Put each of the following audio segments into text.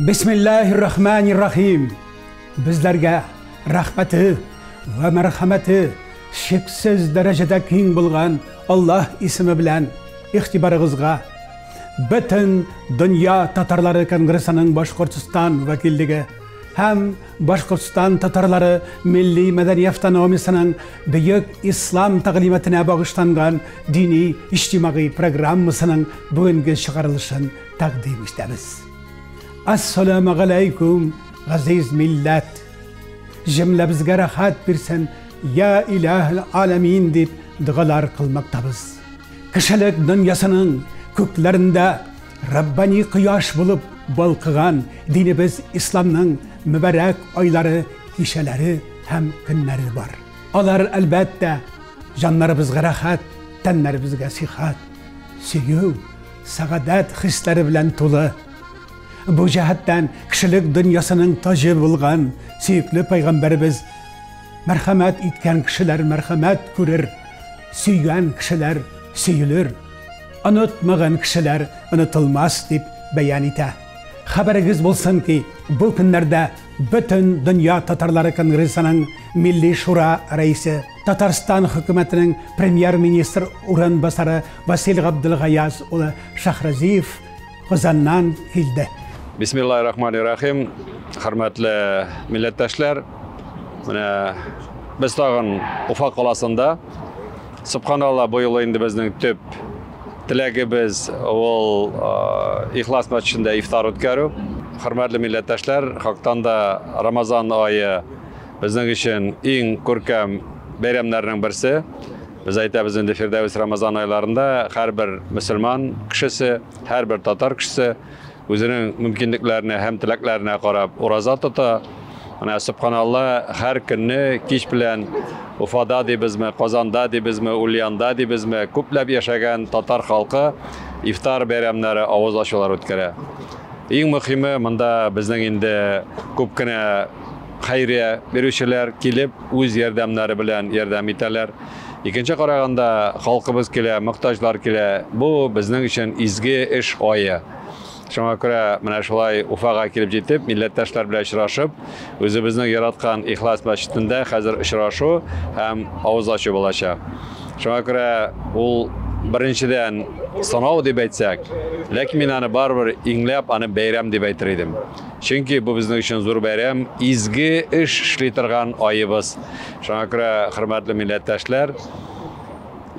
Бисмиллаһир-рахманир-рахим. Безләргә рәхмәте вә мәрхәмәте чиксез дәрәҗәдә киң булган Аллаһ исеме белән игътибарыгызга Бөтен дөнья татарлары конгрессының Башкортстан вәкиллеге һәм Башкортстан татарлары милли мәдәни автономиясенең бөек ислам тәгълиматына багышланган дини иҗтимагый программасының бүгенге чыгарылышын тәкъдим итәбез. Ассаламу галәйкүм, газиз милләт! Җөмләбезгә рәхәт бирсен, я илаһил аламин дип догалар кылмактабыз. Кешелек дөньясының күкләрендә Раббани кояш булып балкыган динебез исламның мөбарәк айлары, кичәләре һәм көннәре бар. Алар, әлбәттә, җаннарыбызга рәхәт, тәннәребезгә сихәт, сөю, сәгадәт хисләре белән тулы. Бу җәһәттән кешелек дөньясының таҗы булган сөекле пәйгамбәребез мәрхәмәт иткән кешеләр мәрхәмәт күрер, сөйгән кешеләр сөелер, онытмаган кешеләр онытылмас дип бәян итә. Хәбәрегез булсын ки, бу көннәрдә Бөтен дөнья татарлары конгрессының Милли шура рәисе, Татарстан хөкүмәтенең премьер-министр урынбасары Васил Габделгаяз улы Шахразиев Казаннан килде. Бисмиллаһир-рахманир-рахим. Хөрмәтле милләттәшләр, менә без тагын Уфа каласында. Субханалла, бу юлы инде безнең төп теләгебез ул Ихлас мәчетендә ифтар үткәрү. Хөрмәтле милләттәшләр, хактан да Рамазан ае безнең өчен иң күркәм бәйрәмнәрнең берсе. Без әйтәбез инде Фирдәвес Рамазан айларында һәрбер мөселман кешесе, һәрбер татар кешесе үзенең мөмкинлекләренә һәм теләкләренә карап ураза тота. Менә субханалла, һәр көнне кич белән Уфада дибезме, Казанда дибезме, Ульянда дибезме, күпләп яшәгән татар халкы ифтар бәйрәмнәре, авыз ачулар үткәрә. Иң мөһиме монда безнең инде күп кенә хәйрия бирүчеләр килеп, үз ярдәмнәре белән ярдәм итәләр. Икенче караганда, халкыбыз килә, мохтаҗлар килә. Бу безнең өчен изге эш ае. Шуңа күрә менә шулай Уфага килеп җитеп, милләттәшләр белән очрашып, үзебезнең яраткан Ихлас мәчетендә хәзер очрашу һәм авыз ачу булачак. Шуңа күрә ул беренчедән сынау дип әйтсәк, ләкин мин аны барыбер иңләп, аны бәйрәм дип әйтер идем. Чөнки бу безнең өчен зур бәйрәм, изге эш эшли торган аебыз. Шуңа күрә, хөрмәтле милләттәшләр,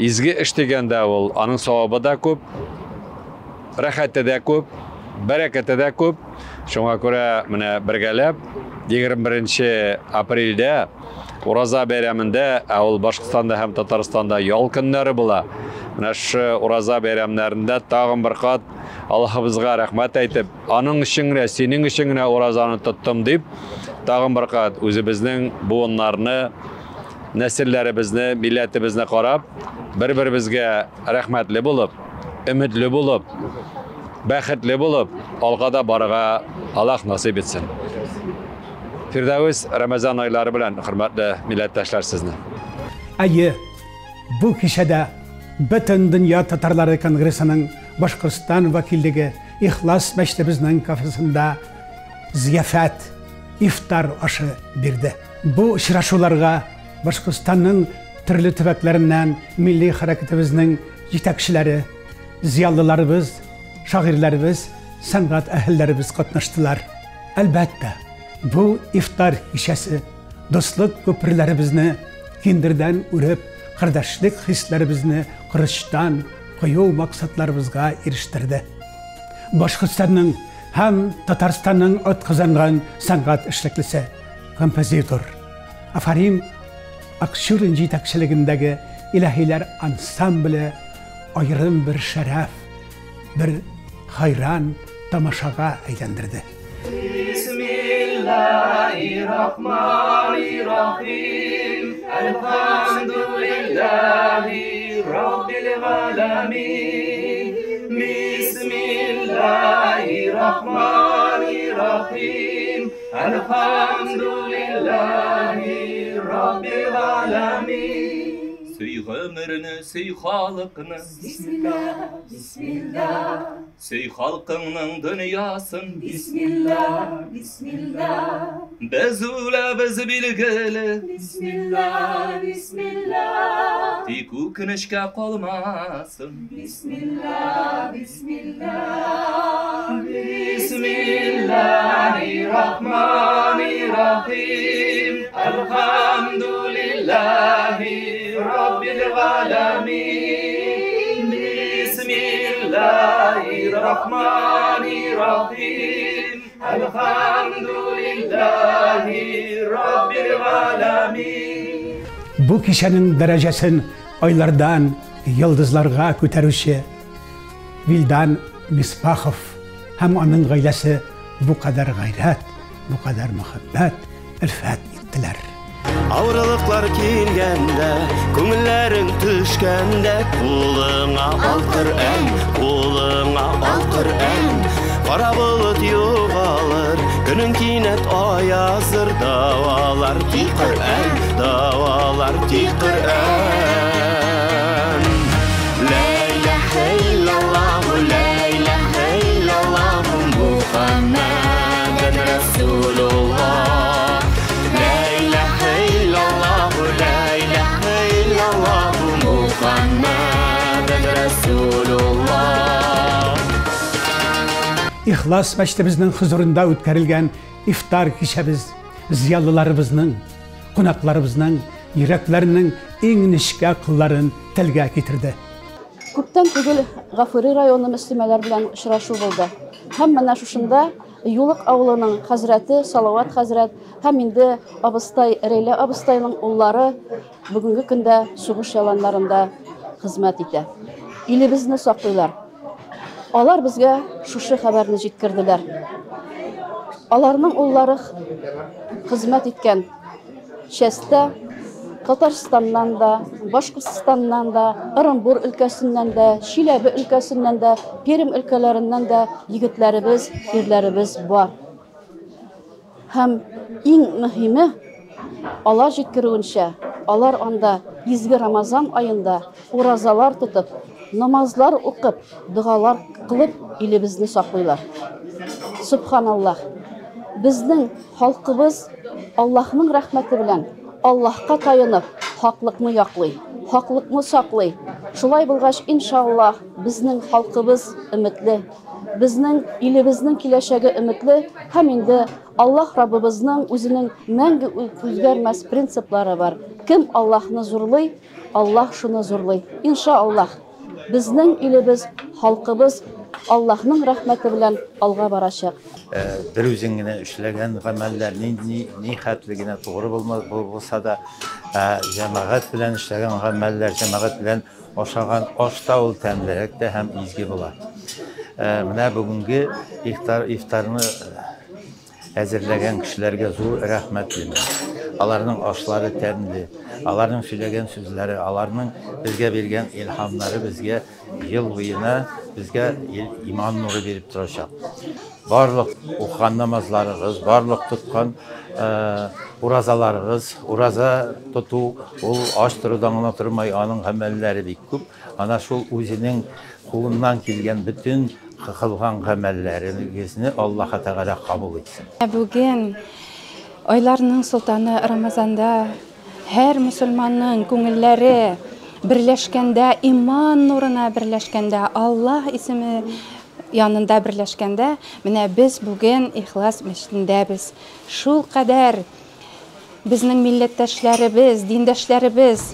изге эш дигәндә ул аның савабы да күп, рәхәте дә күп, бәрәкәте дә күп. Шуңа күрә менә бергәләп 21 апрельдә Ураза бәйрәмендә, ә ул Башкортстанда һәм Татарстанда ял көннәре була. Менә шушы ураза бәйрәмнәрендә тагын бер кат Аллаһыбызга рәхмәт әйтеп, аның өчен генә, синең өчен генә уразаны тоттым дип, тагын бер кат үзебезнең буыннарны, нәселләребезне, милләтебезне карап, бер-беребезгә рәхмәтле булып, өметле булып, бәхетле булып, алга да барырга Аллаһ насыйп итсен. Фирдәвес Рамазан айлары белән, хөрмәтле милләттәшләр, сезне. Әйе, бу кичәдә Бөтен дөнья татарлары конгрессының Башкортстан вәкиллеге Ихлас мәчетебезнең кафесында зияфәт, ифтар ашы бирде. Бу очрашуларга Башкортстанның төрле төбәкләреннән милли хәрәкәтебезнең җитәкчеләре, зыялыларыбыз, шагыйрьләребез, сәнгать әһелләребез катнаштылар. Әлбәттә, бу ифтар кичәсе дуслык күперләребезне киндердән үреп, кардәшлек хисләребезне корычтан кою максатларыбызга ирештерде. Башкортстанның һәм Татарстанның атказанган сәнгать эшлеклесе, композитор Афарим Акчурин җитәкчелегендәге Илаһиләр ансамбле аерым бер шәрәф, бер хайран тамашага әйләндерде. Бисмиллаһир-рахманир-рахим. Әлхәмдүлиллаһи раббил галәмин. Бисмиллаһир-рахманир-рахим. Әлхәмдүлиллаһи раббил галәмин. Сөй гомерне, сөй халыкны. Бисмилла, бисмилла. Сөй халкыңның дөньясын. Бисмилла, бисмилла. Без үләбез, билгеле. Бисмилла, бисмилла. Тик үкенечкә калмасын. Бисмилла, бисмилла. Бисмиллахир-рахманир-рахим. Әлхәмдүлилләһи Раббил галәмин. Бисмиллахир-рахманир-рахим. Әлхәмдүлилләһи Раббил галәмин. Бу кичәнең дәрәҗәсен айлардан йолдызларга күтәрүче Вилдан Мисбахов һәм аның гаиләсе бу кадәр гайрәт, бу кадәр мәхәббәт, өлфәт иттеләр. Авырлыклар килгәндә, күңелләрең төшкәндә, кулыңа ал Коръән, кулыңа ал Коръән. Кара болыт югалыр, көнең кинәт аязыр, дәвалар тик Коръән, дәвалар тик Коръән. Ла илаһа иллаллаһ, ла илаһа иллаллаһ, Мухаммадан Расулуллаһ. Ла илаһа иллаллаһ, ла илаһа иллаллаһ, Мухаммадан Расулуллаһ. Ихлас мәчетебезнең хозурында үткәрелгән ифтар кичәбез зыялыларыбызның, кунакларыбызның йөрәкләренең иң нечкә кылларын телгә китерде. Күптән түгел Гафури районы мөслимәләр белән очрашу булды. Һәм менә шушында Юлык авылының хәзрәте Салават хәзрәт һәм инде абыстай Рәйлә абыстайның уллары бүгенге көндә сугыш яланнарында хезмәт итә. Илебезне саклыйлар. Алар безгә шушы хәбәрне җиткерделәр. Аларның уллары хезмәт иткән частьтә Татарстаннан да, Башкортстаннан да, Ырынбур өлкәсеннән дә, Чиләбе өлкәсеннән дә, Пермь өлкәләреннән дә егетләребез, ирләребез бар. Һәм иң мөһиме, алар җиткерүенчә, алар анда изге Рамазан аенда уразалар тотып, намазлар укып, догалар кылып илебезне саклыйлар. Субханаллах. Безнең халкыбыз Аллаһның рәхмәте белән Аллаһка таянып, хаклыкны яклый, хаклыкны саклый. Шулай булгач, иншаллаһ, безнең халкыбыз өметле, безнең илебезнең киләчәге өметле һәм инде Аллаһ Раббыбызның үзенең мәңге үзгәрмәс принциплары бар. Кем Аллаһны зурлый, Аллаһ шуны зурлый. Иншаллаһ, безнең илебез, халкыбыз Аллаһның рәхмәте белән алга барачак. Бер үзең генә эшләгән гамәлләр ни хәтле генә тугры булса да, җәмәгать белән эшләгән гамәлләр, җәмәгать белән ашаган аш та ул тәмлерәк тә һәм изге була. Менә бүгенге ифтарны әзерләгән кешеләргә зур рәхмәт телим. Аларның ашлары тәмле, аларның сөйләгән сүзләре, аларның безгә биргән илһамнары безгә ел буена безгә иман нуры биреп торачак. Барлык укыган намазларыгыз, барлык тоткан уразаларыгыз, ураза тоту ул ач торудан гына тормай, аның гамәлләре бик күп. Ана шул үзенең кулыннан килгән бөтен кылган гамәлләрегезне Аллаһ Тәгалә кабул итсен. Бүген айларның солтаны Рамазанда һәр мөселманның күңелләре берләшкәндә, иман нурына берләшкәндә, Аллаһ исеме янында берләшкәндә, менә без бүген Ихлас мәчетендәбез. Шул кадәр безнең милләттәшләребез, диндәшләребез,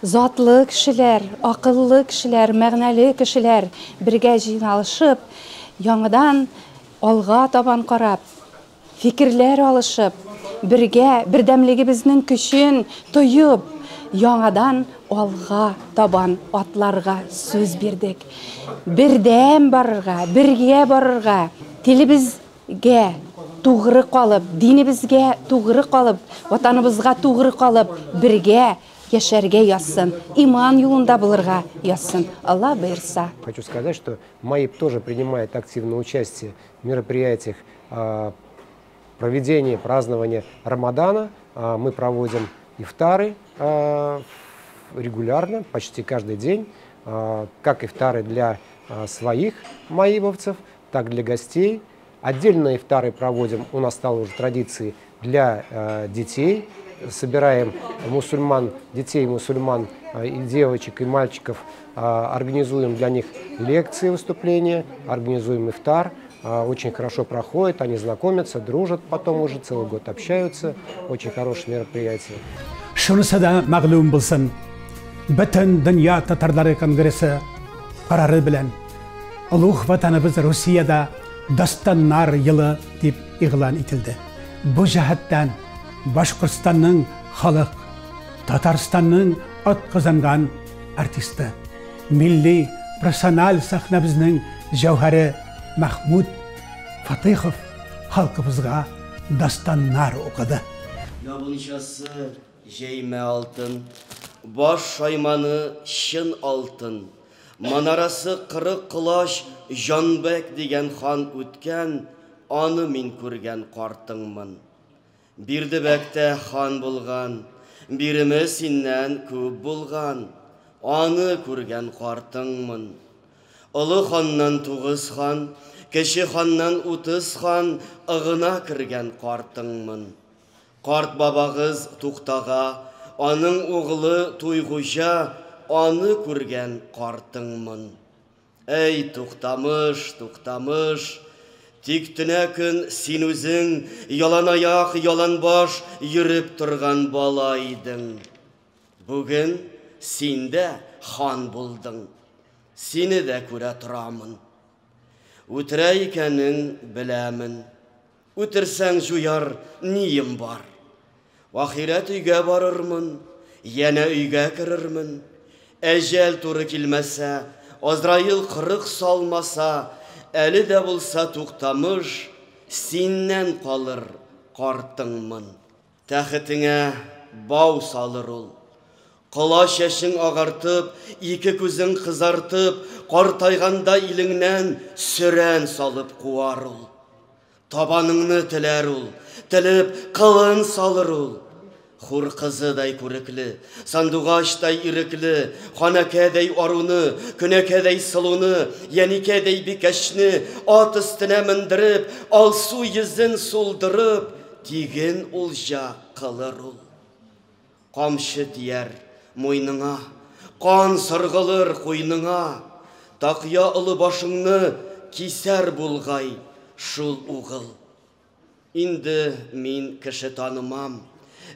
затлы кешеләр, акыллы кешеләр, мәгънәле кешеләр бергә җыйналышып, яңадан алга табан карап, фикерләр алышып, бергә бердәмлегебезнең көчен тоеп, яңадан алга табан атларга сүз бирдек. Бердәм барырга, бергә барырга, телебезгә тугры калып, динебезгә тугры калып, ватаныбызга тугры калып, бергә яшәргә язсын, иман юлында булырга язсын. Алла боерса. Хочу сказать, что МАИП тоже принимает активное участие в мероприятиях проведения, празднования Рамадана. Мы проводим ифтары регулярно, почти каждый день, как ифтары для своих маибовцев, так и для гостей. Отдельно ифтары проводим, у нас стало уже традицией, для детей. Собираем мусульман, детей мусульман, и девочек, и мальчиков, организуем для них лекции, выступления, организуем ифтар. Очень хорошо проходит, они знакомятся, дружат, потом уже целый год общаются. Очень хорошее мероприятие. Шунысы да мәгълүм булсын. Бөтен дөнья татарлары конгрессы карары белән олуг ватаныбыз Русиядә Дастаннар елы дип игълан ителде. Бу җәһәттән Башкортстанның халык, Татарстанның атказанган артисты, милли профессиональ сәхнәбезнең җәүһәре Мәхмүт Фатыйхов халкыбызга дастаннар укыды. Ябынчасы җәймә алтын, баш шайманы чын алтын. Манарасы 40 колач Җанбәк дигән хан үткән, аны мин күргән картыңмын. Бирдебәктә хан булган, биреме синнән күп булган, аны күргән картыңмын. Олы ханнан 9 хан, кече ханнан 30 хан ыгына кергән картыңмын. Карт бабагыз Туктага, аның углы Туйгуҗа, аны күргән картыңмын. Әй, Туктамыш, Туктамыш, тик төнә көн син үзең яланаяк, яланбаш йөреп торган бала идең. Бүген син дә хан булдың, сине дә күрә торамын. Үтерә икәнең беләмен, үтерсәң җуяр нием бар. Ахирәт өйгә барырмын, янә өйгә керермен. Әҗәл туры килмәсә, Азраил 40 салмаса, әле дә булса Туктамыш, синнән калыр картыңмын. Тәхетеңә бау салыр ул. Кола чәчең агартып, ике күзең кызартып, картайганда илеңнән сөрән салып куар ул. Табаныңны теләр ул, телеп кылын салыр ул. Хур кызыдай күрекле, сандугачтай ирекле, ханәкәдәй аруны, көнәкәдәй сылуны, яникәдәй бикәшне ат өстенә мендереп, алсу йөзен сулдырып, тиген улҗа кылыр ул. Камчы тияр муйныңа, кан сыргылыр куйныңа, такъя олы башыңны кисәр булгай шул угыл. Инде мин кеше танымам.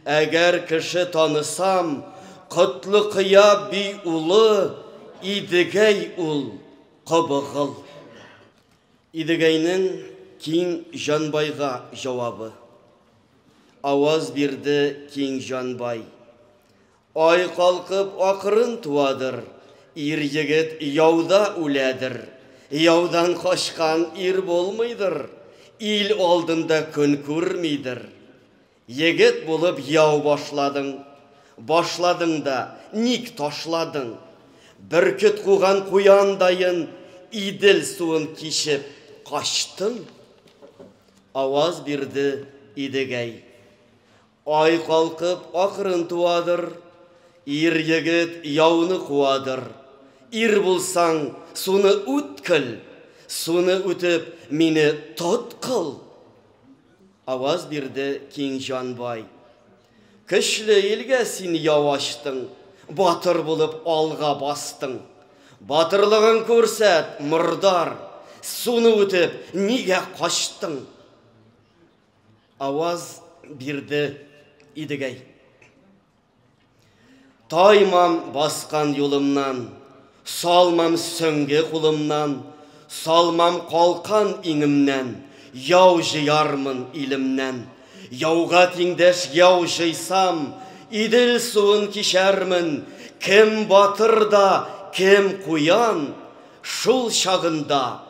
Әгәр кеше танысам, Котлыкыя би улы, Идегәй ул кобыгыл. Идегәйнең Киң Җанбайга җавабы. Аваз бирде Киң Җанбай. Ай калкып акрын туадыр, ир егет яуда үләдер. Яудан качкан ир булмыйдыр, ил алдында көн күрмидер. Егет булып яу башладың, башладың да ник ташладың? Бөркет куган куяндайын Идел суын кичеп качтың? Аваз бирде Идегәй. Ай калкып акрын туадыр, ир егет яуны куадыр. Ир булсаң, суны үткел, суны үтеп мине тоткыл. Аваз бирде Киң Җанбай. Көчле илгә син яу ачтың, батыр булып алга бастың. Батырлыгың күрсәт, мордар, суны үтеп нигә качтың? Аваз бирде Идегәй. Таймам баскан юлымнан, салмам сөңге кулымнан, салмам калкан иңемнән, яу җыярмын илемнән. Яуга тиңдәш яу җыйсам, Идел суын кичәрмен, кем батыр да, кем куян, шул чагында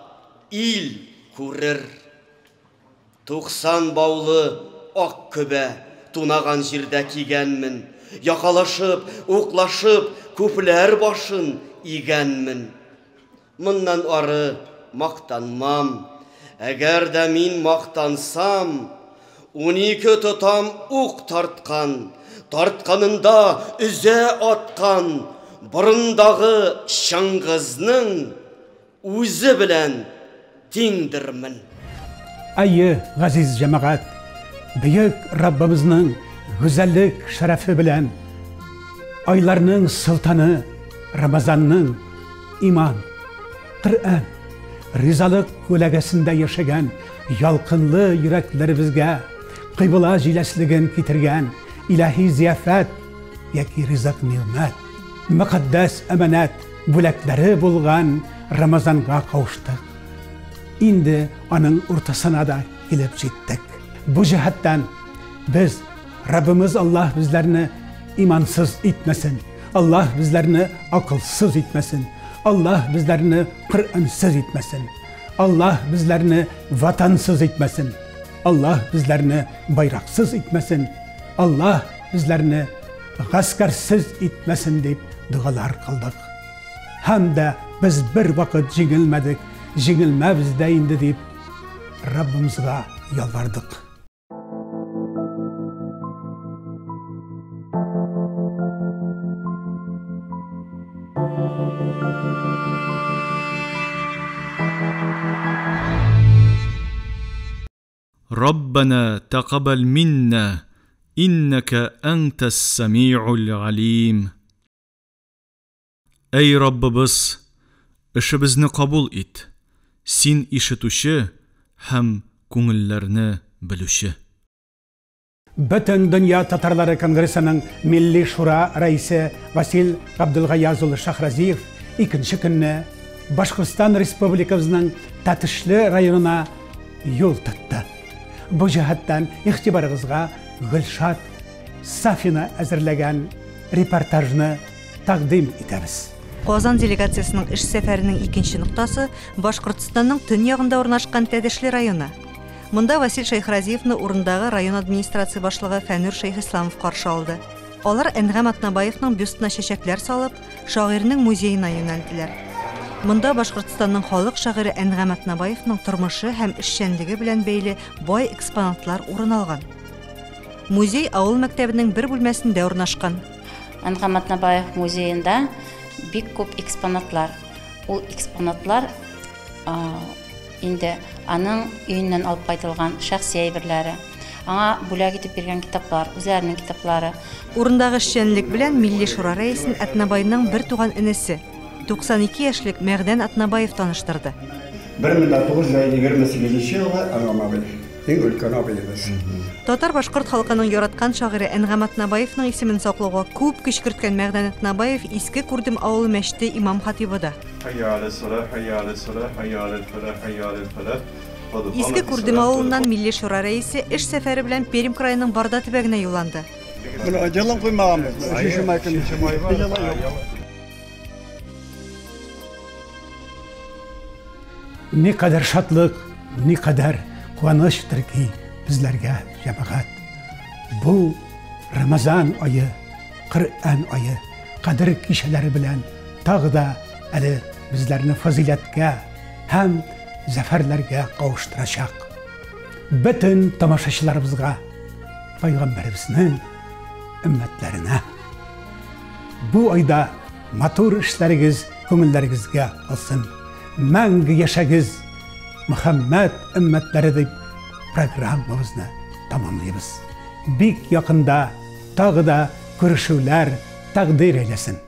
ил күрер. 90 баулы ак көбә тунаган җирдә кигәнмен, якалашып, уклашып, күпләр башын игәнмен. Моннан ары мактанмам, әгәр дә мин мактансам, 12 тотам ук тарткан, Тартканында өзә аткан борындагы Чыңгызның үзе белән тиңдермен. Әйе, газиз җәмәгать, бөек Раббыбызның гүзәллек шәрәфе белән айларның солтаны Рамазанның иман, Коръән, ризалык күләгәсендә яшәгән ялкынлы йөрәкләребезгә кыйбла җиләслеген китергән илаһи зияфәт яки ризык нигъмәт, мөкатдәс әманәт бүләкләре булган Рамазанга кавыштык. Инде аның уртасына да килеп җиттек. Бу җәһәттән без Раббымыз Аллаһ безләрне имансыз итмәсен, Аллаһ безләрне акылсыз итмәсен, Аллаһ безләрне Коръәнсез итмәсен, Аллаһ безләрне ватансыз итмәсен, Аллаһ безләрне байраксыз итмәсен, Аллаһ безләрне гаскәрсез итмәсен дип догалар кылдык. Һәм дә без бер вакыт җиңелмәдек, җиңелмәбез дә инде дип Раббымызга ялвардык. ربنا تقبل منا إنك أنت السميع العليم. Әй Раббыбыз, эшебезне кабул ит. Син ишетүче һәм күңелләрне белүче. Бөтен дөнья татарлары конгрессының Милли шура рәисе Васил Габдулгаяз улы Шахразиев икенче көнне Башкортстан Республикабызның Тәтешле районына юл тотты. Бу җәһәттән игътибарыгызга Гөлшат Сафина әзерләгән репортажны тәкъдим итәбез. Казан делегациясенең эш сәфәренең икенче ноктасы Башкортстанның төньягында урнашкан Тәтешле районы. Монда Васил Шәйхразиевны урындагы район администрация башлыгы Фәнүр Шәйхисламов каршы алды. Алар Әнгам Атнабаевның бюстына чәчәкләр салып, шагыйрьнең музеена юнәлделәр. Монда Башкортстанның халык шагыйре Әнгам Атнабаевның тормышы һәм эшчәнлеге белән бәйле бай экспонатлар урын алган. Музей авыл мәктәбенең бер бүлмәсендә урнашкан. Әнгам Атнабаев музеенда бик күп экспонатлар. Ул экспонатлар инде аның өеннән алып кайтылган шәхси әйберләре, аңа бүләк итеп биргән китаплар, үзләренең китаплары. Урындагы эшчәнлек белән Милли шура рәисен Атнабайның бер туган энесе, 92 яшьлек Мәгъдән Атнабаев таныштырды. 1928 елгы Әнгам абый, иң өлкән абыебыз. Татар-башкорт халкының яраткан шагыйре Әнгам Атнабаевның исемен саклауга күп көч керткән Мәгъдән Атнабаев Иске Күрдем авылы мәчете имам-хатибы да. Иске Күрдем авылыннан Милли шура рәисе эш сәфәре белән Пермь краеның Барда төбәгенә юлланды. Менә җылын куймаганбыз. Өченче май көне. Никадәр шатлык, никадәр куанычтыр ки безләргә, җәмәгать. Бу Рамазан ае, Коръән ае, Кадер кичәләре белән тагы да әле безләрне фазыйләткә һәм зәфәрләргә кавыштырачак. Бөтен тамашачыларыбызга, пәйгамбәребезнең өммәтләренә бу айда матур эшләрегез күңелләрегезгә калсын. Мәңге яшәгез, Мөхәммәд өммәтләре дип программабызны тәмамлыйбыз. Бик якында тагы да күрешүләр тәкъдир әйләсен.